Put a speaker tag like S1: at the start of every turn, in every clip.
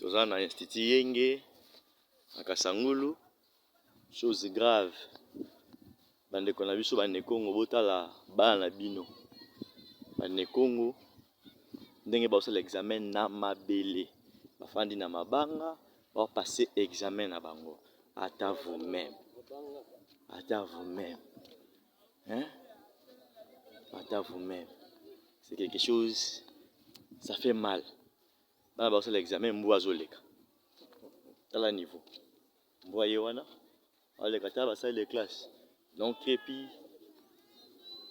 S1: Toza na institut Yenge na Kasangulu, chose grave bandeko na biso ba Nekongo botala bana na bino ba Nekongo ndenge bazosala examen na mabele, bafandi na mabanga bao passer examen na bango. Ata vous-même, ata vous-même, hein? Ata vous-même, c'est quelque chose, ça fait mal. Bana bazosala examen, mbwa azoleka, tala niveau mbwa ye wana aleka, tala basali de classe donc epi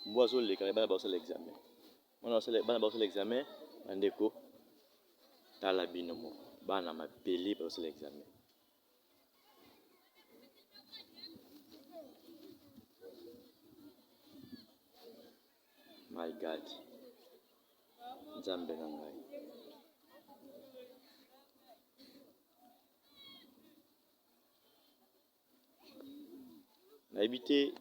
S1: mbwa azoleka, bana bazosala examen, bana bazosala examen. Bandeko, tala bino moko, bana mabele bazosala examen. My God, Nzambe na ngai. Nayebi te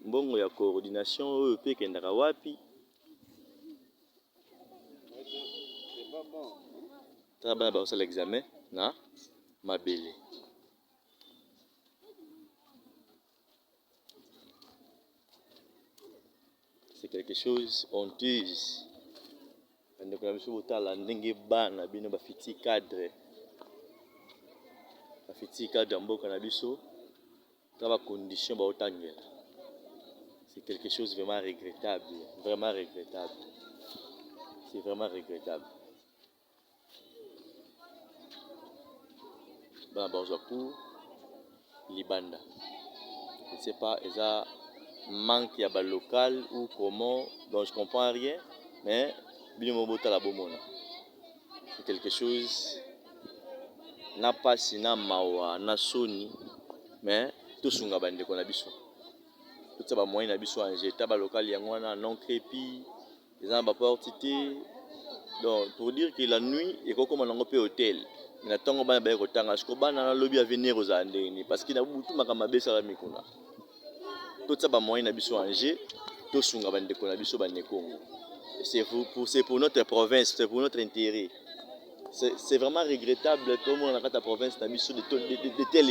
S1: mbongo ya coordination oyo mpe ekendaka wapi. Tala bana bazosala examen na mabele. C'est quelque chose honteuse. Bandeko na biso, botala ndenge bana bino bafiti cadre, bafiti cadre ya mboka na biso, ta bacondition baotangela. C'est quelque chose vraiment regrettable, vraiment regrettable, c'est vraiment regrettable. Bana bazwa cours libanda, je ne sais pas, eza manque ya balocal ou comment, donc je comprends rien. Mais bino mo botala, bomona, c'est quelque chose na pasi, na mawa, na soni. Mais tosunga bandeko na biso, totia bamoyen na biso en jeu. Ta balocal yango wana non crépi, eza na baporte te. Donc pour dire que la nuit ekokóma nango mpe hôtel, na ntongo bana baye kotanga. Siko bana nalobi avenir ozala ndenge nini? Parce que na butu makambo mabe esalami kuna. Totia bamoyen na biso en jeu, tosunga bandeko na biso banekongo. C'est pour notre province, c'est pour notre intérêt. C'est vraiment regrettable, tomona na kati ya province na biso de tel